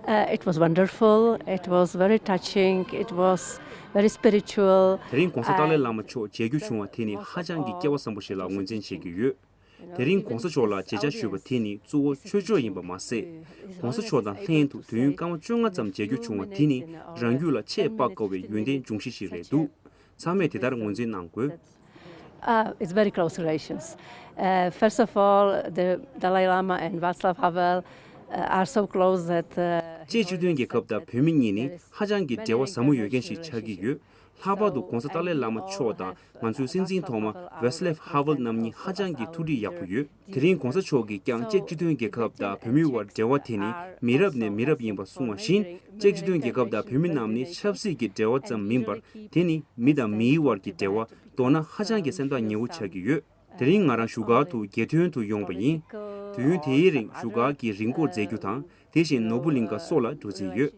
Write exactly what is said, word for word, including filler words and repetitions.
Uh, it was wonderful. It was very touching. It was very spiritual. དེ་རིང་༧གོང་ས་ཏཱ་ལའི་བླ་མ་མཆོག་མཇལ་རྒྱུ་བྱུང་བ་དེ་ནི་ཧ་ཅང་གི་སྐལ་བ་བཟང་པོ་ཞིག་ལ་ངོས་འཛིན་བྱེད་ཀྱི་ཡོད། དེ་རིང་༧གོང་ས་མཆོག་ལ་མཇལ་བཅར་ཞུས་པ་དེ་ནི་གཙོ་བོ་ཆོས་ཕྱོགས་ཡིན་པ་མ་ཟད། ༧གོང་ས་མཆོག་དང་ལྷན་དུ་དུས་ཡུན་སྐར་མ་བཅོ་ལྔ་ཙམ་མཇལ་རྒྱུ་བྱུང་བ་དེ་ནི་རང་རྒྱུད་ལ་ཆེས་དཔག་དཀའ་བའི་ཡོན་ཏན་འབྱུང་གཞི་ཞིག་རེད་འདུག་ཚང་མས་དེ་ལྟར་ངོས་འཛིན་གནང་དགོས། Uh, it's very close relations. Uh, first of all, the Dalai Lama and Václav Havel uh, are so close that. Uh, ཅེཀ་སྤྱི་མཐུན་རྒྱལ་ཁབ་དང་བོད་མི་གཉིས་ནི་ཧ་ཅང་གི་འབྲེལ་བ་ཟབ་མོ་ཡོད་མཁན་ཞིག་ཆགས་ཀྱི་ཡོད། ལྷག་པར་དུ་༧གོང་ས་ཏཱ་ལའི་བླ་མ་མཆོག་དང་ང་ཚོའི་སྲིད་འཛིན་ཐོག་མ་Václav Havel རྣམ་གཉིས་ཧ་ཅང་གི་ཐུགས་འདྲིས་ཡག་པོ་ཡོད། དེ་རིང་༧གོང་ས་མཆོག་གིས་ཀྱང་ཅེཀ་སྤྱི་མཐུན་རྒྱལ་ཁབ་དང་བོད་མིའི་དབར་འབྲེལ་བ་དེ་ནི་མི་རབས་ནས་མི་རབས་ཡིན་པ་གསུངས་པ་བཞིན། ཅེཀ་སྤྱི་མཐུན་རྒྱལ་ཁབ་དང་བོད་མི་རྣམས་ནི་ཆབ་སྲིད་ཀྱི་འབྲེལ་བ་ཙམ་མིན་པར། དེ་ནི་མི་དང་མིའི་དབར་གྱི་འབྲེལ་བ་མདོར་ན་ཧ་ཅང་གི་སེམས་ཐག་ཉེ་བོ་ཆགས་ཀྱི་ཡོད། དེ་རིང་ང་རང་བཞུགས་སྒར་དུ་རྒྱལ་ཐོན་དུ་ཡོང་པ་ཡིན། དུས་ཡུན་དེའི་རིང་བཞུགས་སྒར་གྱི་རི་མགོར་འཛེགས་རྒྱུ་དང་། དེ་བཞིན་ནོར་བུ་གླིང་ག་སོགས་ལ་འགྲོ་རྩིས་ཡོད།